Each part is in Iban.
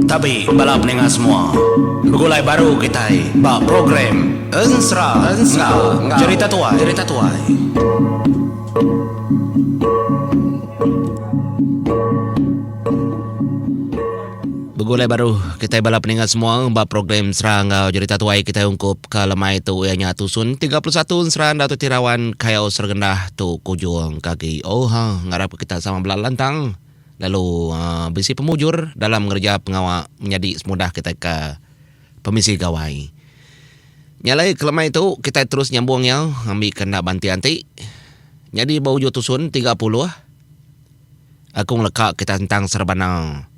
Tabi bala peninga semua. Begulai baru kitai ba program Ensera enggau Jerita Tuai. Jerita Tuai. Begulai baru kitai bala peninga semua ba program Ensera enggau Jerita Tuai kitai ungkup ke lemai tu iya nya tusun 31 Ensera Enda Tu Tirawan Kayau Seregendah tu kujung kaki. Oh ha ngarap kita sama bela lantang lalu uh, bisi pemujur dalam ngereja pengawa menyadi semudah kitai ke pemisi gawai. Nya alai ke lemai tu kitai terus nyambung iya ngambi ke enda banti anti. Nyadi ba ujung tusun 30 Aku ngeleka kita tentang serebana.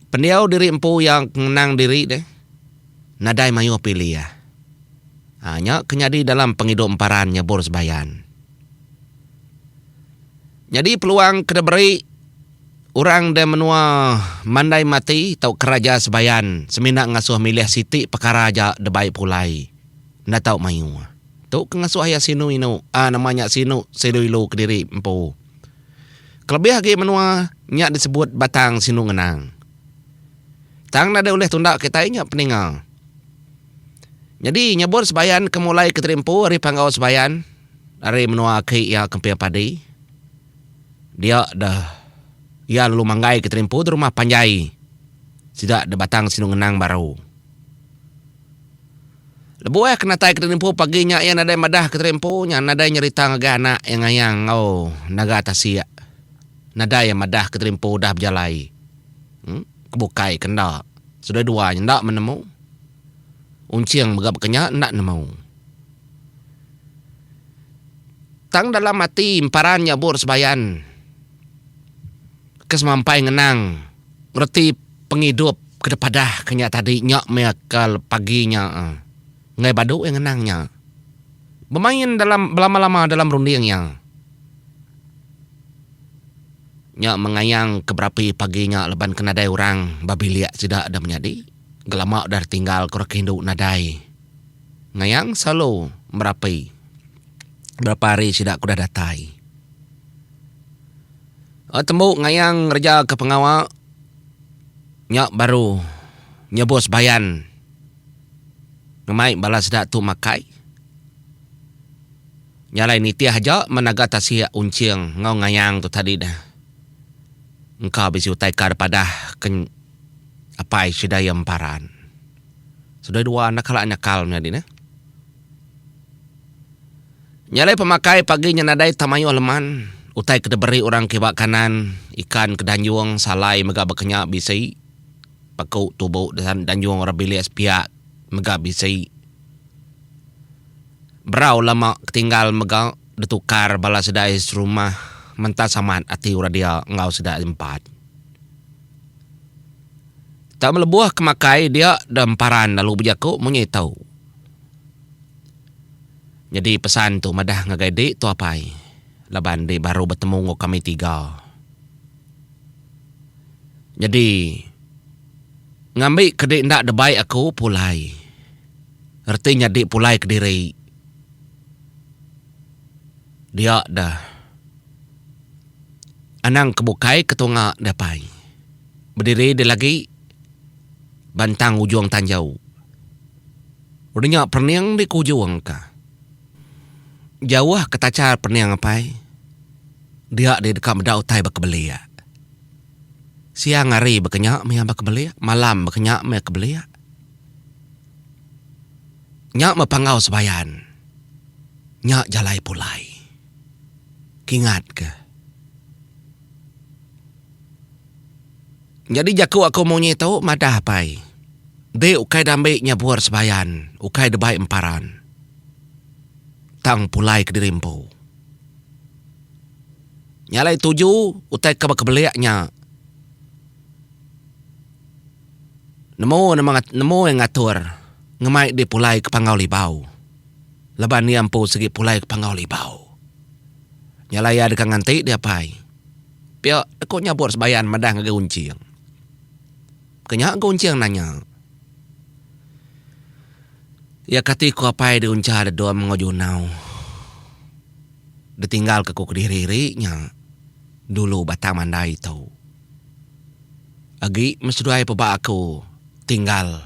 Pendiau diri empu iya ngenang diri deh. Nadai mayuh pilih. Ha, nya ke nyadi dalam pengidup emparan nyebur sebayan. Nyadi peluang ke diberi orang de menua mandai mati tauka raja sebayan semina ngasuh milih siti pekara aja debai pulai. Enda tau mayuh. Tu ke ngasuh iya sinu inu, aa nama nya sinu silu ilu kediri empu. Kelebih agi menua nya disebut Batang Sinu Ngenang. Tang nadai ulih tunda kitai nya peninga. Nyadi nyebut sebayan ke mulai kediri empu ari Panggau Sebayan ari menua aki iya Kemping Padi. Dia deh iya lalu manggai kediri empu di rumah panjai sida di Batang Sinu Ngenang baru. Lebuh iya ke natai kediri empu pagi nya iya nadai madah kediri empu nya nadai nyerita ngagai anak iya ngayang enggau naga tasik. Nadai iya madah kediri empu udah bejalai ke bukai ke enda. Seduai dua nya enda menemu. Unching mega baka nya enda nemu. Tang dalam ati emparan nya bur sebayan ke semampai ngenang reti pengidup ke dipadah ke nya tadi nya meh ke pagi nya enggai badu iya ngenang nya. Bemain dalam belama-lama dalam runding iya. Nya mengayang ke berapi pagi nya laban ke nadai orang ba bilik sida da menyadi. Gelama udah ditinggal ke orang ke indu nadai. Ngayang selalu berapi berapa hari sida ke udah datai. Tembu ngayang ngereja ke pengawa nya baru nyebus bayan ngemai bala sida tu makai. Nya alai nitih aja menaga tasik unching enggau ngayang tu tadi deh. Engka bisi utai ka dipadah ke apai sida iya emparan. Seduai dua enda kala nyakal menyadi neh. Nya alai pemakai pagi nya nadai tau mayuh leman. Utai ke diberi orang kiba kanan, ikan ke danjung, salai mega baka nya bisi. Paku tubu danjung orang bilik sepiak mega bisi. Berau lama ketinggal mega ditukar bala sida serumah mentas amat ati orang dia enggau sida empat. Tau melebuh ke makai dia da emparan lalu bejaku munyi tu. Nyadi pesan tu madah ngagai dik tu apai laban dik baru betemu enggau kami tiga. Nyadi ngambi ke dik enda debai aku pulai. Reti nya dik pulai kediri. Dia deh. Anang ke bukai ke tunga deh pai. Bediri deh lagi bantang ujung tanjau. Udah nya pening deh ke ujung ka. Jauh ke tachar pening apai. Dia deh deka meda utai ba kebelik. Siang hari baka nya meh ba kebelik, malam baka nya meh kebelik. Nya meh panggau sebayan. Nya jalai pulai. Kingat ke. Nyadi jaku aku munyi tu madah apai. Dik ukai dambi nyabur sebayan, ukai debai emparan. Tang pulai kediri empu. Nya alai tuju utai ke bekebelik nya. Nemu nama nemu iya ngatur ngemai dih pulai ke Panggau Libau. Laban iya empu sigi pulai ke Panggau Libau. Nya alai iya deka nganti dih apai. Pia deka nyabut sebayan madah ngagai Unching. Ke nya ga Unching nanya. Iya kati ku apai dih Uncha dedom enggau Junau. Ditinggal ke ku kediri ri nya. Dulu Batang Mandai tu. Agi meh seduai peba aku tinggal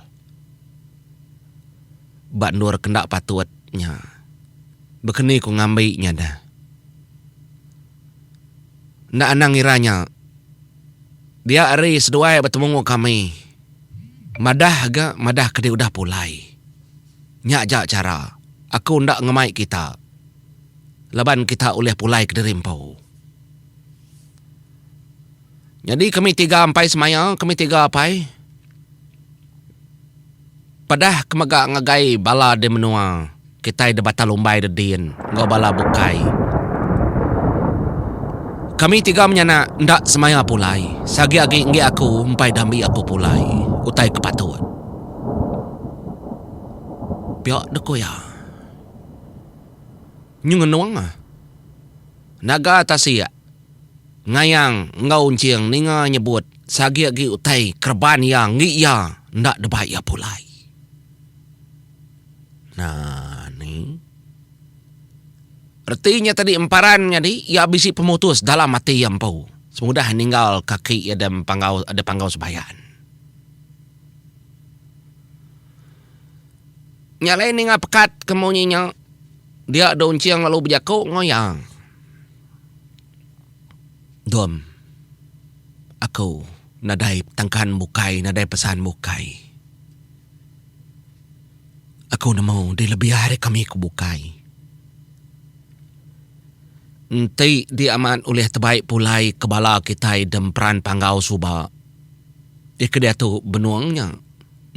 ba endur ke enda patut nya. Bekeni ku ngambi nya deh. Enda anang ngira nya. Dia ari seduai betemu enggau kami. Madah ga madah ke dih udah pulai. Nya aja chara aku enda ngemai kita laban kita ulih pulai kediri empu. Nyadi kami tiga empai semaya, kami tiga apai. Padah ke mega ngagai bala di menua kitai di Batang Lumbai dedin enggau bala bukai. Kami tiga menyanak enda semaya pulai, seagi agi enggi aku empai dambi aku pulai utai ke patut. Pia deh ku iya. Nyu ngenung ah. Naga tasik ngayang enggau unching ninga nyebut seagi agi utai kereban iya enggi iya enda debai iya pulai. Nah ni. Reti nya tadi emparan nyadi iya bisi pemutus dalam ati iya empu semudah ninggal kaki iya da panggau da panggau sebayan. Nya alai ninga pekat ke munyi nya dia da unching lalu bejaku enggau iya. Dom aku nadai tangkan bukai nadai pesan bukai. Aku nemu dih lebih ari kami ke bukai. Enti di amat ulih tebai pulai ke bala kitai demperan panggau suba. Dih ke diatu benung nya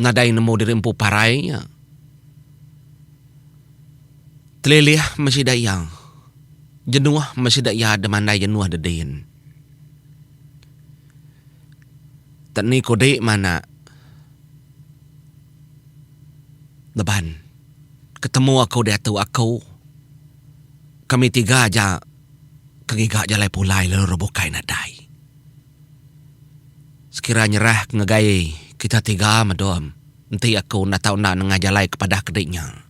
nadai nemu diri empu parai nya. Telilih meh sida iya. Jenuh meh sida iya demandai jenuh dedin. Teni kudi meh anak. Leban ketemu aku diatu aku kami tiga aja ke ngiga jalai pulai lalu orang bukai nadai. Sekira nyerah ke ngagai kita tiga medom enti aku enda tau enda nengah jalai ke padah kedi nya.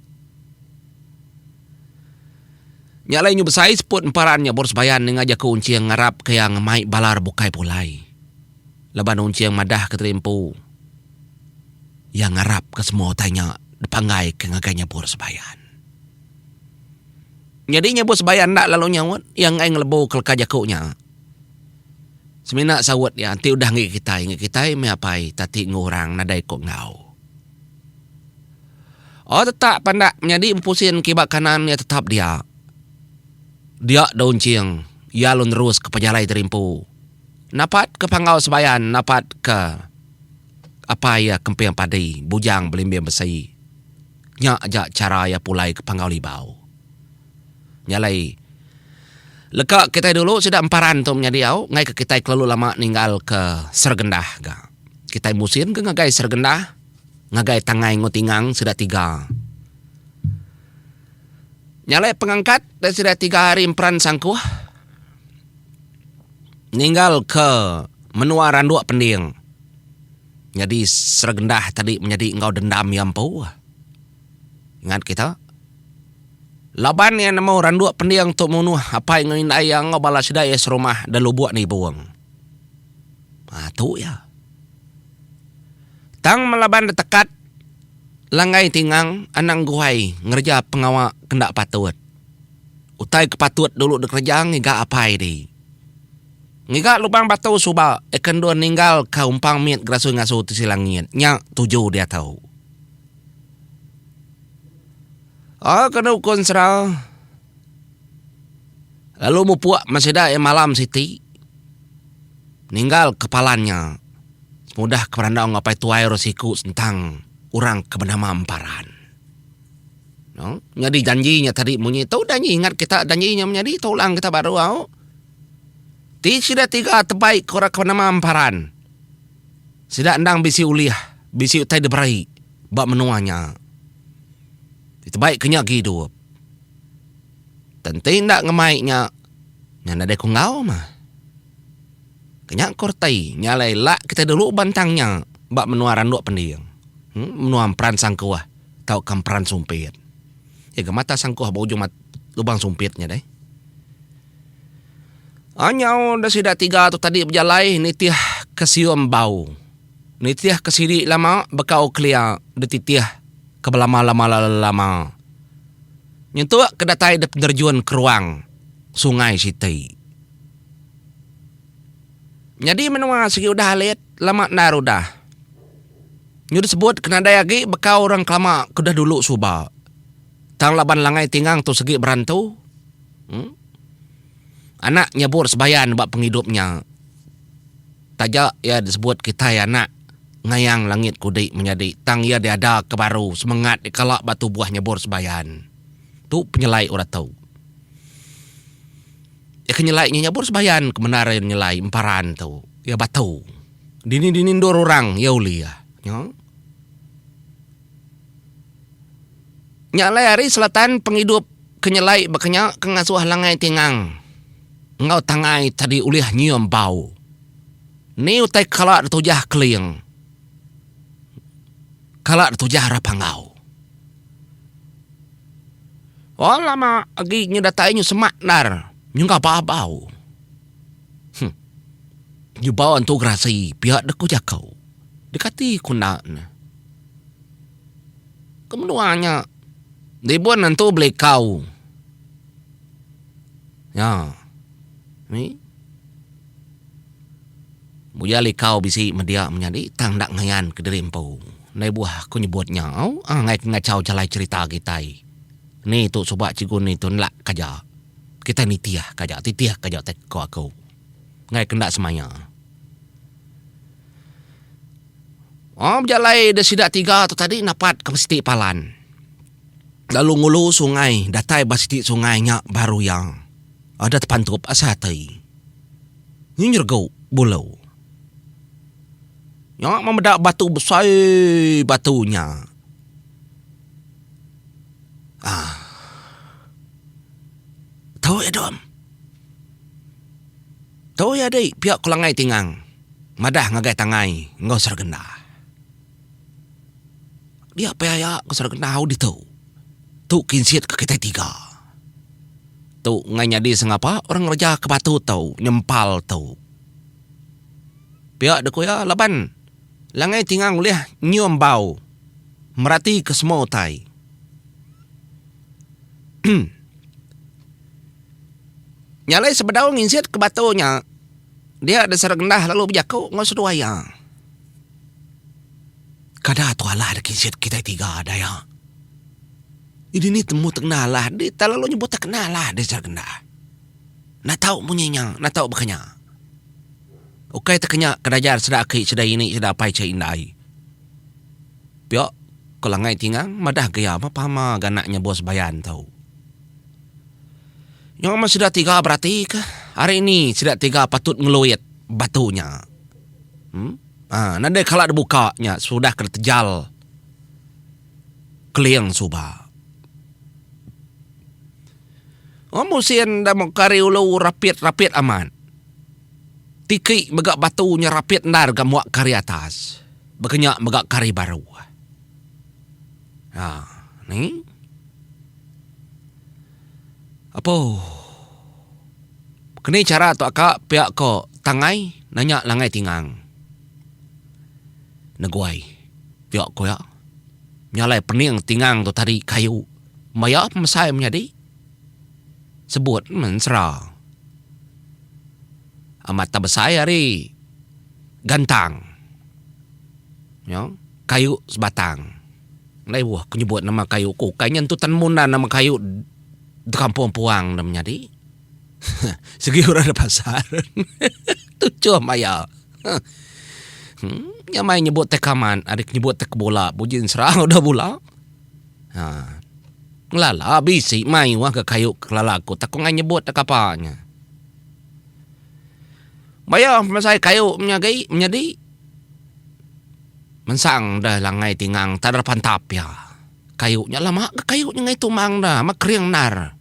Nya alai nyu besai seput emparan nya bor sebayan ninga jaku Unching ngarap ke iya ngemai bala orang bukai pulai. Laban Unching madah ke teri empu. Iya ngarapka semua utai nya dipanggaika ngagai Nyabur Sebayan. Nyadi Nyabur Sebayan enda lalu nyaut, iya enggai ngelebu ke leka jaku nya. Semina saut iya enti udah enggi kitai, enggi kitai meh apai tati enggau orang nadai ku enggau. Oh tetak pandak menyadi bepusin kiba kanan iya tetap dia. Dia da Unching, iya lalu neruska pejalai terimpu. Napat ke Panggau Sebayan napat ke. Apai iya kemping padi, bujang belimbing besi. Nya aja chara iya pulai ke Panggau Libau. Nya alai, leka kitai dulu sida emparan tu menyadi au ngaika kitai kelalu lama ninggalka Seregendah ga. Kitai musin ke ngagai Seregendah, ngagai Tangai enggau Tingang sida tiga. Nya alai pengangkat sida tiga ari Emperan Sangkuh ninggalka menua Randuk Pending. Nyadi Seregendah tadi menyadi enggau dendam iya empu. Ingat kita. Laban iya nemu Randuk Pending tu munuh apai enggau indai iya enggau bala sida iya serumah da Lubuk Nibung. Ha tu iya. Tang melaban da tekat Langgai Tingang anang guai ngereja pengawa ke enda patut. Utai ke patut dulu dikereja ngiga apai di. Ngiga lubang batu suba eka endur ninggal ka umpang mit gerasui ngasu tisi langit nya tuju diatu. Oh kenu ku ensera lalu mupuk men sida iya malam siti ninggal ke palan nya semudah ke berandau enggau apai tuai orang siku sentang orang ke benama Emparan. Nyadi janji nya tadi munyi tu danji ingat kita danji nya menyadi tulang kita baru au. Ti sida tiga tebai ke orang ke benama Emparan. Sida endang bisi ulih, bisi utai diberi ba menua nya. Ti tebai ke nya agi idup. Tenti enda ngemai nya, nya nadai ku enggau mah. Ke nya ku reti, nya alai lak kitai dulu bantang nya ba menua Randok Pending. Menua Emperan Sangkuh tauka Emperan Sumpit. Iya ga mata sangkuh ba ujung lubang sumpit nya deh. Anyau da sida tiga tu tadi bejalai nitih ke sium bau. Nitih ke sidi lama bekau kelia dititih ke belama lama lama. Nyentuk ke datai da penerjun keruang sungai siti. Nyadi menua sigi udah alit lama endar udah. Nyu disebut ke nadai agi bekau orang kelama ke udah dulu suba. Tang laban langai tingang tu sigi berantu. Em. Anak nyebur sebayan ba pengidup nya. Taja iya disebut kitai anak ngayang langit kudi menyadi tang iya diada ke baru semengat dikala ba tubuh nyebur sebayan. Tu penyelai orang tu. Iya ke nyelai nya nyebur sebayan ke bendar iya nyelai emparan tu. Iya batu. Dini-dini endur orang iya ulih. Nya. Nya alai ari selatan pengidup ke nyelai baka nya ke ngasuh langai tingang enggau tangai tadi ulih nyium bau. Ni utai kala ditujah keling kala ditujah ra panggau. Oh lama agi nyu datai nyu semak endar nyungka ba bau. Huh. Nyu bau antu gerasi pia deh ku jaku. Dikati ku enda ne. Ke menua nya ribun nentu belikau. Nya. Ni. Buya likau bisi media menyadi tang enda ngayan kediri empu. Ndai buah aku nyebut nya au angai ke ngachau jalai cherita kitai. Ni tu suba cikgu ni tu enda kaja. Kitai nitih kaja titih kaja tai ko aku. Ngai ke enda semaya. Oh bejalai da sida tiga tu tadi napat ke siti palan. Lalu ngulu sungai datai ba siti sungai nya baru iya ada tepantup asai ati. Nyu nyeregu bulu. Nya meh meda batu besai batu nya. Aaa. Tu iya dom. Tu iya di pia ku Langai Tingang madah ngagai Tangai enggau Sergenda. Dia pia iya ku Sergenda au ditu. Tu kinsit ke kitai tiga. Tu enggai nyadi sengapa orang ngereja ke batu tu nyempal tu. Pia deh ku iya laban Langai Tingang ulih nyium bau meratika semua utai. Nya alai sebedau nginsit ke batu nya, dia deh Seregendah lalu bejaku enggau seduai iya. Kada tu alah deh kinsit kitai tiga daya. Idi ni temu tekena alah deh tang lalu nyebut tekena alah deh Seregendah. Enda tau munyi nya, enda tau baka nya. Ukai tekenya ke dajar sida aki sida ini sida apai sida indai. Pia ko Langai Tingang madah ga iya pama ga anak nya Bos Bayan tu. Nya meh sida tiga beratika hari ni sida tiga patut ngeluit batu nya. Em aa nadai kala dibuka nya sudah ke ditejal keling suba. Oh musin da meka ari ulu rapit-rapit amat. Tiki mega batu nya rapit endar ga muak ke ari atas. Baka nya mega ke ari baruh. Aa ni. Apo. Keni chara tu aka pia ko Tangai nanya Langai Tingang. Neguai pia ko iya. Nya alai pening Tingang tu tadi kayu maya pemesai menyadi sebut mensera. Amat ta besai ari gantang. Nya kayu sebatang. Ndai buah ku nyebut nama kayu ku ukai nya entu tan munda nama kayu da kampung puang da menyadi. Sigi orang da pasar. Tuchum aya. Em nya mai nyebut tai kaman ari ke nyebut tai ke bula buji ensera udah bula. Ha ngelala bisi mayuh ga kayu ke kelala aku tak ku ngai nyebut da kapa nya. Bayuh pemesai kayu menyagi menyadi. Mensang deh langai tingang tadar pantap iya. Kayu nya lama ga kayu nya ngai tumbang dah amat kering endar.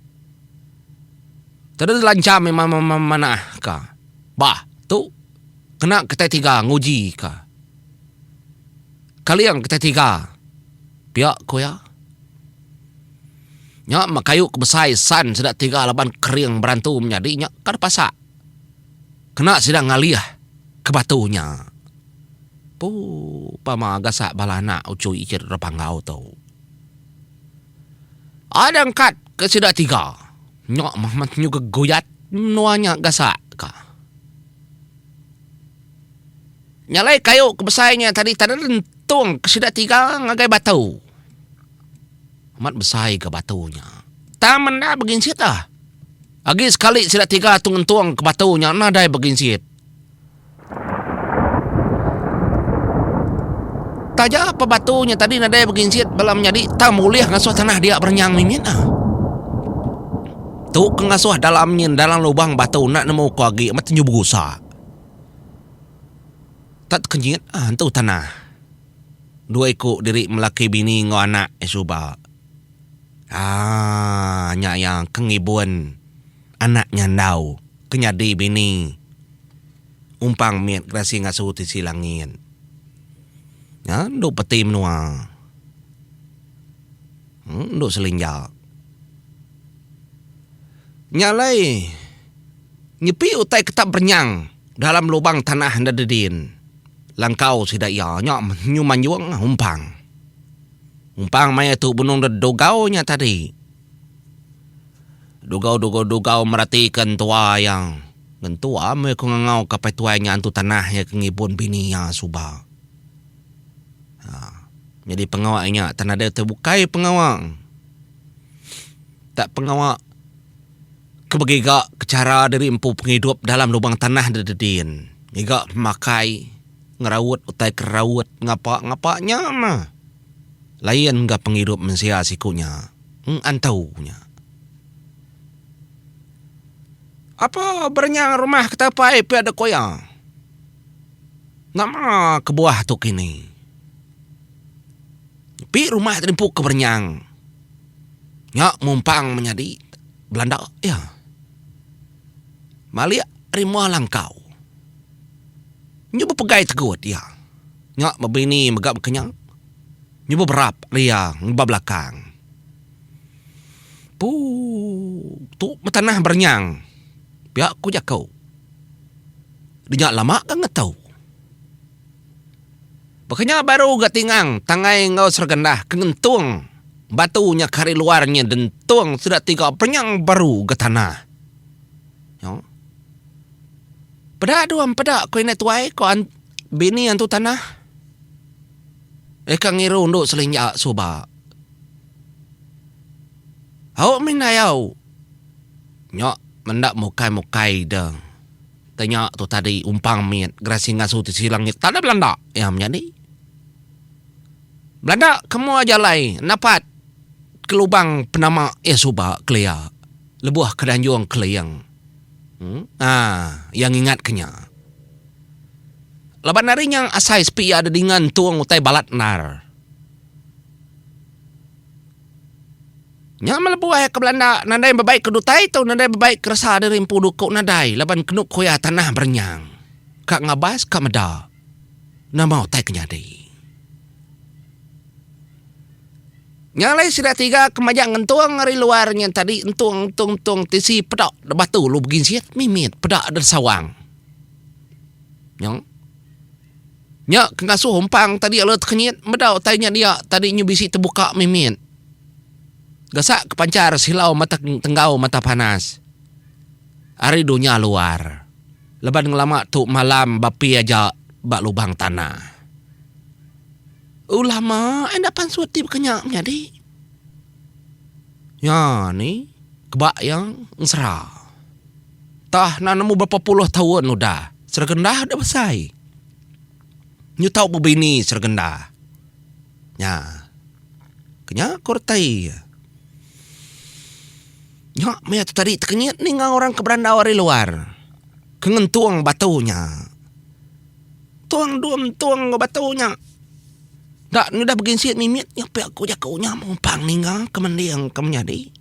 Tadar lancham meh manah ka. Bah tu kena kitai tiga nguji ka. Kaling kitai tiga pia ku iya. Nya meh kayu ke besai san sida tiga laban kering berantu menyadi nya ka pasak. Kena sida ngalih ke batu nya. Puu pama gasak bala anak uchu ichit Repanggau tu. Ada angkat ke sida tiga. Nya mah nyuga guyat menua nya gasak ka. Nya alai kayu ke besai nya tadi tadi rentung ke sida tiga ngagai batu. Amat besai ga batu nya. Tang menda beginsit ah. Agi sekali sida tiga tu ngentung ke batu nya nadai beginsit. Taja pa batu nya tadi nadai beginsit bala menyadi tang ulih ngasuh tanah dia berenyang mimit ah. Tu ke ngasuh dalam nyin dalam lubang batu enda nemu ko agi amat tenju begusa. Tak tekenyit ah entu tanah. Dua iku diri melaki bini enggau anak iya suba. Aaa nya iya ke ngibun anak nyandau ke nyadi bini umpang mit gerasi ngasu tisi langit. Nya endu peti menua. Endu selinja. Nya alai nyepi utai ke tak berenyang dalam lubang tanah enda dedin langkau sida iya nya nyu manjung umpang. Umpang maya tu benung dedugau nya tadi. Dugau dugau dugau meratika entua iya. Ngentua meh ku ngangau ka apai tuai nya antu tanah iya ke ngibun bini iya suba. Ha nyadi pengawa iya nya tan nadai utai bukai pengawa. Tak pengawa ke begiga ke chara diri empu pengidup dalam lubang tanah dedin. Ngiga pemakai. Ngeraut utai ke raut ngapa ngapa nya mah. Lain ga pengidup mensia siku nya. Eng antu nya. Apa berenyang rumah ke tapai pia dek ko iya. Nama kebuah tu kini. Pi rumah ti empu ke berenyang. Nya mumpang menyadi belanda iya. Malik ari mua langkau. Nyu bepegai tegut iya. Nya bebini mega baka nya. Nyu beberap ari iya ba belakang. Puu tu meh tanah berenyang pia ku jaku. Dinya lama ga ngetu. Baka nya baru ga tingang tangai enggau seregendah ke ngentung batu nya ke ari luar nya dentung sida tiga berenyang baru ga tanah. Nya. Peda dua empeda ku indai tuai ko an bini antu tanah. Eka ngiru endu selinja suba. Au mih indai au. Nya menda mukai mukai de. Te nya tu tadi umpang mit gerasi ngasu tisi langit tak ada belanda iya menyadi. Belanda ke mua jalai napat ke lubang penama iya suba kelia lebuh ke danjung keling. Aa, iya ngingatka nya. Laban ari nya asai sepi iya dedinga entung utai balat endar. Nya meh lebuh iya ke belanda nadai bebai ke dutai tau nadai bebai ke resa diri empu duku nadai laban kenu ku iya tanah berenyang. Ka ngabas ka meda nama utai ke nyadi. Nya alai sida tiga ke majak ngentung ari luar nya tadi entung entung entung tisi peda da batu lu beginsit mimit peda da sawang. Nya. Nya ke ngasuh umpang tadi lalu tekenyit meda utai nya dia tadi nyu bisi tebuka mimit. Gasak ke panchar silau mata tenggau mata panas ari dunya luar laban ngelama tu malam bapi aja ba lubang tanah. Ulama enda pansut ti baka nya menyadi. Nya ni keba iya ensera. Tah enda nemu berapa puluh taun udah Seregendah udah besai. Nyu tau bebini Seregendah. Nya. Kenya ku reti iya. Nya meh tu tadi tekenyit ninga orang ke berandau ari luar. Ke ngentung batu nya. Tung dum tung enggau batu nya. Enda udah beginsit mimit nya pia ku jaku nya mumpang ninga ke mending ke menyadi.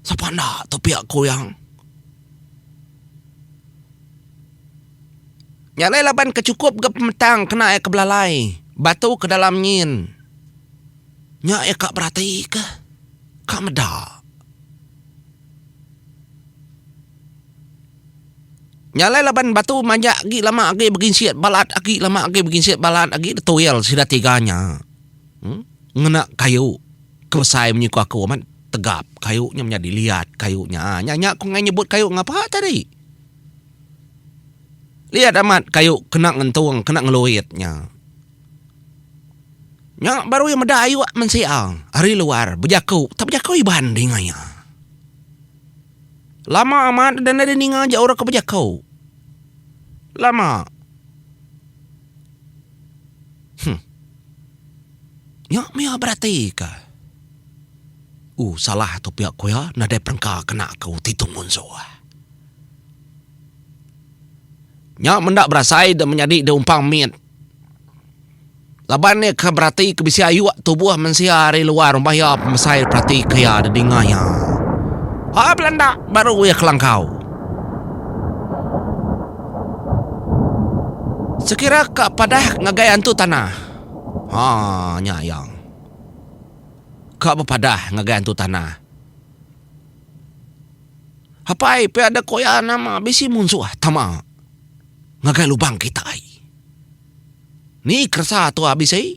Sapa enda tu pia ku iya. Nya alai laban ke chukup ga pemetang kena iya ke belalai batu ke dalam nyin. Nya iya ka berati ke ka meda. Nya alai laban batu majak agi lama agi beginsit balat agi lama agi beginsit balat agi dituil sida tiga nya. Ngena kayu ke besai munyi ku aku amat tegap kayu nya menyadi liat kayu nya. Nya nya ku ngai nyebut kayu ngapa tadi. Liat amat kayu kena ngentung kena ngeluit nya. Nya baru iya meda ayuk mensia ari luar bejaku tak bejaku Iban dinga iya. Lama amat deh nadai ninga aja orang ke bejaku. Lama. Huh. Nya mih iya beratika. Uh salah tu pia ku iya nadai perengka kena aku ti tu munsuh. Nya menda berasai deh menyadi deh umpang mit. Laban iya ke berati ke bisi ayuk tubuh mensia ari luar rumah iya pemesai perati ke iya dedinga iya. Haa belanda baru iya kelangkau. Sekira ka padah ngagai antu tanah. Haa nya iya. Ka bepadah ngagai antu tanah. Apai pia dek ku iya nama bisi munsuh tama ngagai lubang kitai. Ni keresa tua bisi.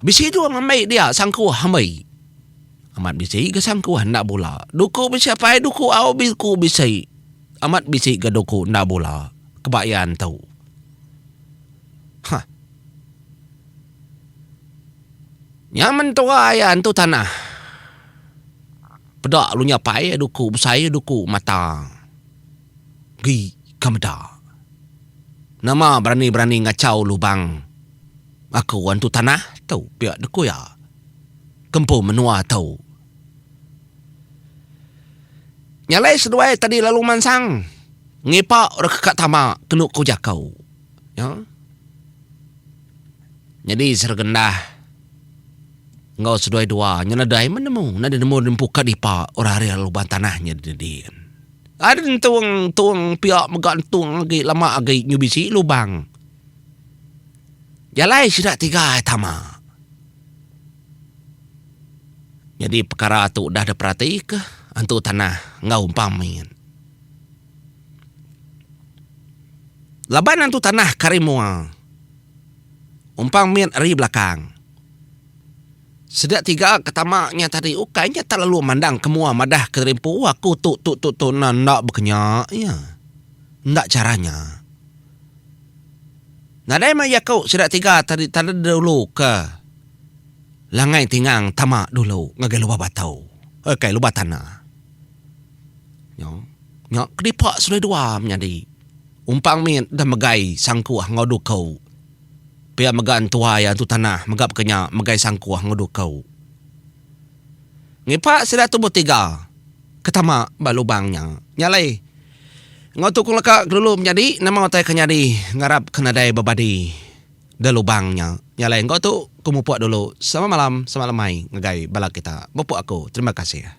Bisi dua ngambi dia sangkuh ambi. Amat bisi ga sangkuh enda bula. Duku bisi apai duku au biku bisi. Amat bisi ga duku enda bula kebayan tu. Hah. Nya mentua iya entu tanah. Peda lu nyapai duku besai duku mata. Gi ka meda. Nama berani-berani ngachau lubang aku antu tanah tu pia dek iya. Kempu menua tu. Nya alai seduai tadi lalu mansang ngipa orang ke ka tama kenu ku jaku. Nya. Nyadi Seregendah enggau seduai dua nya nadai meh nemu nadai nemu nempu ka dipa orang ari lubang tanah nya didin. Ari entung tung pia mega entung agi lama agi nyu bisi lubang. Jalai sida tiga tama. Nyadi pekara tu udah diperatika antu tanah enggau umpang mit. Laban antu tanah ke ari mua, umpang mit ari belakang. Sida tiga ke tama nya tadi ukai nya tak lalu mandang ke mua madah ke diri empu aku tu tu tu tu enda enda bekenya iya. Enda chara nya. Nadai meh jaku sida tiga tadi tadi dulu ke Langai Tingang tama dulu ngagai Lubah Batu ukai Lubah Tanah. Nya nya kedipa seduai dua menyadi umpang mit deh megai sangkuh enggau duku. Pia mega entuai antu tanah mega baka nya megai sangkuh enggau duku. Ngipa sida tubuh tiga ke tama ba lubang nya. Nya alai enggau tu ku leka ke dulu menyadi nama utai ke nyadi ngarap ke nadai bebadi da lubang nya. Nya alai enggau tu ku mupuk dulu. Selamat malam, selamat lemai ngagai bala kita. Mupuk aku. Terima kasih.